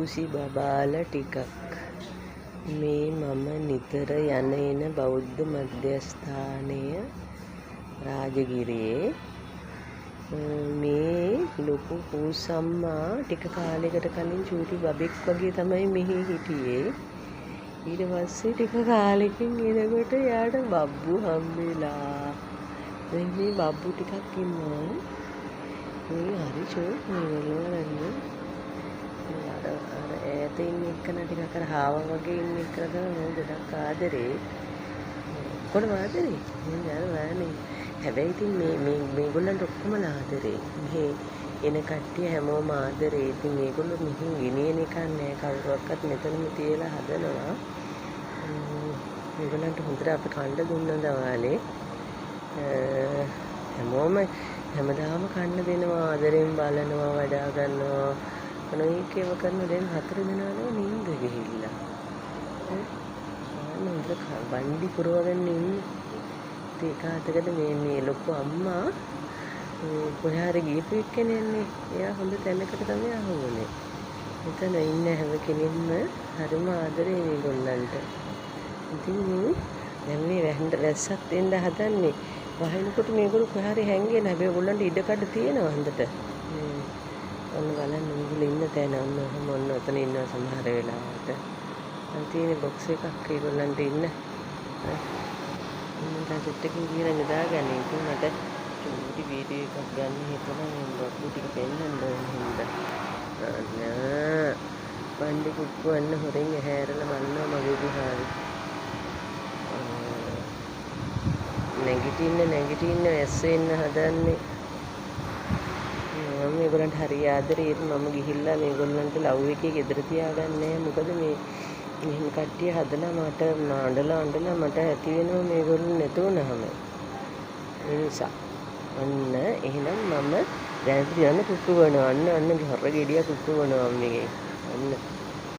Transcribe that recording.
පූසි බබාලා ටිකක්. මේ මම නිතර යන එන බෞද්ධ මධ්‍යස්ථානය රාජගිරියේ. මේ ලොකු පූසම්මා ටික කාලයකට කලින් චූටි බබෙක් වගේ තමයි මෙහි හිටියේ. ඊට පස්සේ ටික කාලෙකින් එනකොට එයාට බබ්බු හම්බෙලා. දැන් මේ බබ්බු ටිකක් ඉන්නවා. මේ හරි ෂෝක් මේගොල්ලෝ බලන්න. අර අර ඈත ඉන්න එක්කන ටිකක් අර හාවා වගේ ඉන්න එක්කන තමයි මම ගොඩක් ආදරේ. ඔක්කොටම ආදරේ. මම අර බලන්නේ. හැබැයි ඉතින් මේ මේ මේගොල්ලන්ට ඔක්කොම ආදරේ. මෙහි එන කට්ටිය හැමෝම ආදරේ. ඉතින් මේගොල්ලෝ මෙහෙන් ගෙනියන එකක් නෑ, කවුරුවක්වත් මෙතනම තියලා හදනවා. මේගොල්ලන්ට හොඳට අපි කන්න දුන්නා දවාලේ. හැමෝම හැමදාම කන්න දෙනවා, ආදරෙන් බලනවා, වඩා ගන්නවා. මොන ඒව කරන දැන් 4 දෙනාම නින්ද ගිහිල්ලා. ඈ හොඳට වන්ඩි පුරවගෙන ඉන්නේ. ඉතින් එක අතකට මේ මේ ලොකු අම්මා මේ කොහේ හරි ගියපු එක්කෙනෙන්නේ. එයා හොඳ තැනකට තමයි අහුවුනේ. මෙතන ඉන්න හැම කෙනෙක්ම හරිම ආදරේ මේගොල්ලන්ට. ඉතින් මේ දැන් මේ වැස්සත් එන්න හදන්නේ. වහිනකොට මේගොල්ලෝ කොහේ හරි හැංගෙන. හැබැයි ඔයගොල්ලන්ට ඉඩ කඩ තියෙනවා හොඳට. මේ ඔන්න බලන්න මේගොල්ලෝ ඉන්න තැන. ඔන්න ඔහොම ඔන්න ඔතන ඉන්නවා සමහර වෙලාවට. අර තියෙන බොක්ස් එකක් ඒගොල්ලන්ට ඉන්න. ඉන්න චුට්ටකින් ගිහලා නිදාගන්න. ඉතින් මට චූටි වීඩියෝ එකක් ගන්න හිතුණා මේ බබ්බු ටික පෙන්නන්න ඕන හින්දා. අන්න වණ්ඩි කුක්කු අන්න හොරෙන් ඇහැ ඇරලා බලනවා මගේ දිහාවේ. නැගිටින්න නැගිටින්න වැස්ස එන්න හදන්නේ. මම මේගොල්ලන්ට හරි ආදරේ. ඒත් මම ගිහිල්ලා මේගොල්ලන්ට ලව් එකේ ගෙදර තියාගන්නේ නැහැ. මොකද මේ මෙහෙම කට්ටිය හදලා මට අඬලා අඬලා මට ඇති වෙනවා මේගොල්ලෝ නැතු වුනහම. ඒ නිසා අන්න එහෙනම් මම දැනට යන්න කුක්කු බොනවා. අන්න අන්න හොර ගෙඩියක් කුක්කු බොනවා අම්මිගේ. අන්න.